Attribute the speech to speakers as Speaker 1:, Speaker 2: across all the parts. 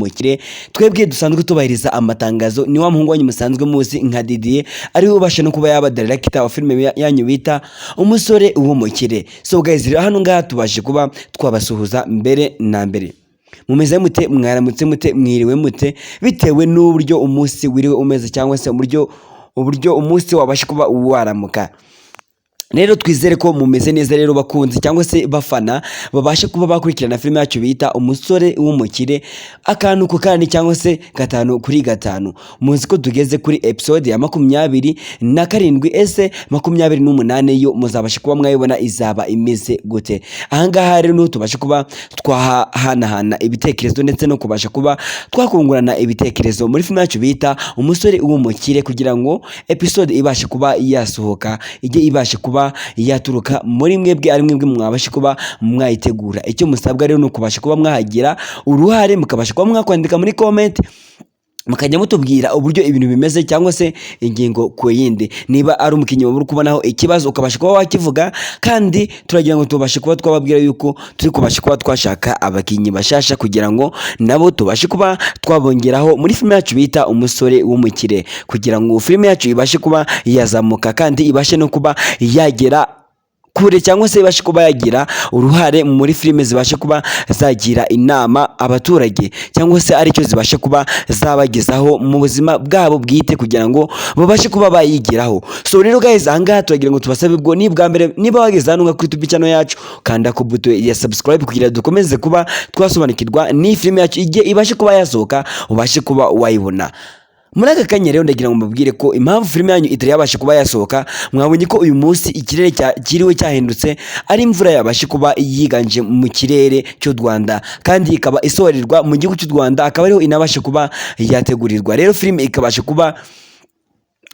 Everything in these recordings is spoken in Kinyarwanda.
Speaker 1: w'umukire. Twebwe dusanzwe tubahiriza amatangazo ni wa muhungu wanyu musanzwe muzi nka Didier, ariwe ubasha no kuba yaba director wa filime yanyu bita Umusore w'Umukire. So guys, rero hano ngaha tubashe kuba twabasuhuza mbere na mbere. Mumeze mute? Mwaramutse mute? Mwiriwe mute? Bitewe n'uburyo umunsi wiriwe umeze cyangwa se uburyo umunsi wabasha kuba waramuka. Rero twizere ko mumeze neza rero, bakunzi cyangwa se bafana babasha kuba bakurikirana filime yacu bita Umusore w'Umukire akantu ku kandi cyangwa se gatanu kuri gatanu. Muzi ko tugeze kuri episode ya 27. Ese 28 yo muzabasha kuba mwayibona? Izaba imeze gute? Ahangaha rero niho tubasha kuba twahanahana ibitekerezo ndetse no kubasha kuba twakungurana ibitekerezo muri filime yacu bita Umusore w'Umukire, kugira ngo episode ibashe kuba yasohoka ijye ibashe kuba yaturuka muri mwebwe, ari mwebwe mwabashe kuba mwayitegura. Icyo musabwa rero ni ukubasha kuba mwahagira uruhare, mukabasha kuba mwakwandika muri comment, mukajya mutubwira uburyo ibintu bimeze cyangwa se ingingo ku yindi. Niba ari umukinnyi waba uri kubonaho ikibazo, ukabasha kuba wakivuga. Kandi turagira ngo tubashe kuba twababwira yuko turi kubasha kuba twashaka abakinnyi bashasha kugira ngo nabo tubashe kuba twabongeraho muri filime yacu bita Umusore w'Umukire, kugira ngo filime yacu ibashe kuba yazamuka kandi ibashe no kuba yagera kure cyangwa se ibashe kuba yagira uruhare muri filime zibashe kuba zagira inama abaturage cyangwa se aricyo zibashe kuba zabagezaho mu buzima bwabo bwite, kugira ngo babashe kuba bayigiraho. So rero guys, ahangaha turagira ngo tubasabe ubwo ni bwa mbere niba wageze hano kuri YouTube channel yacu, kanda ku buto ya subscribe kugira dukomeze kuba twasobanukirwa ni filime yacu ijye ibashe kuba yasohoka, ubashe kuba wayibona. Muri aka kanya rero ndagira ngo mbabwire ko impamvu filime yanyu itari yabasha kuba yasohoka, mwabonye ko uyu munsi ikirere kiriwe cyahindutse, ari imvura yabasha kuba yiganje mu kirere cy'u Rwanda, kandi ikaba isohorerwa mu gihugu cy'u Rwanda, akaba ariho inabasha kuba yategurirwa. Rero filime ikabasha kuba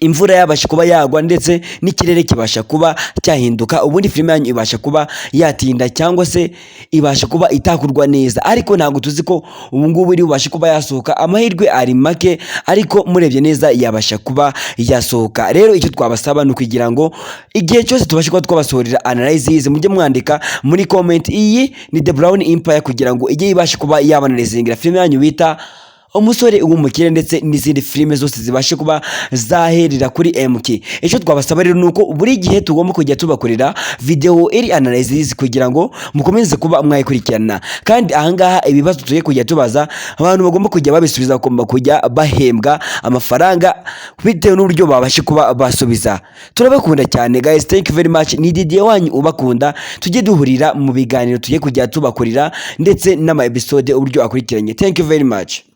Speaker 1: imvura yabasha kuba yagwa ndetse n'ikirere kibasha kuba cyahinduka, ubundi filime yanyu ibasha kuba yatinda cyangwa se ibasha kuba itakurwa neza. Ariko ntabwo tuzi ko ubu ngubu iri bubashe kuba yasohoka. Amahirwe ari make, ariko murebye neza yabasha kuba yasohoka. Rero icyo twabasaba ni ukugira ngo igihe cyose tubashe kuba twabasohorera analysis, mujye mwandika muri comment. Iyi ni The Brown Empire, kugira ngo ijye ibashe kuba yabanalizingira filime yanyu bita Umusore w'Umukire ndetse n'izindi filime zose zibashe kuba zaherera kuri MK. Icyo twabasaba rero ni uko buri gihe tugomba kujya tubakorera video iri analysis kugira ngo mukomeze kuba mwayikurikirana. Kandi ahangaha ibibazo tugiye kujya tubaza, abantu bagomba kujya babisubiza bagomba kujya bahembwa amafaranga bitewe n'uburyo babashe kuba basubiza. Turabakunda cyane guys, thank you very much. Ni Didier wanyu ubakunda. Tujye duhurira mu biganiro tugiye kujya tubakorera ndetse n'ama episode uburyo akurikiranye. Thank you very much.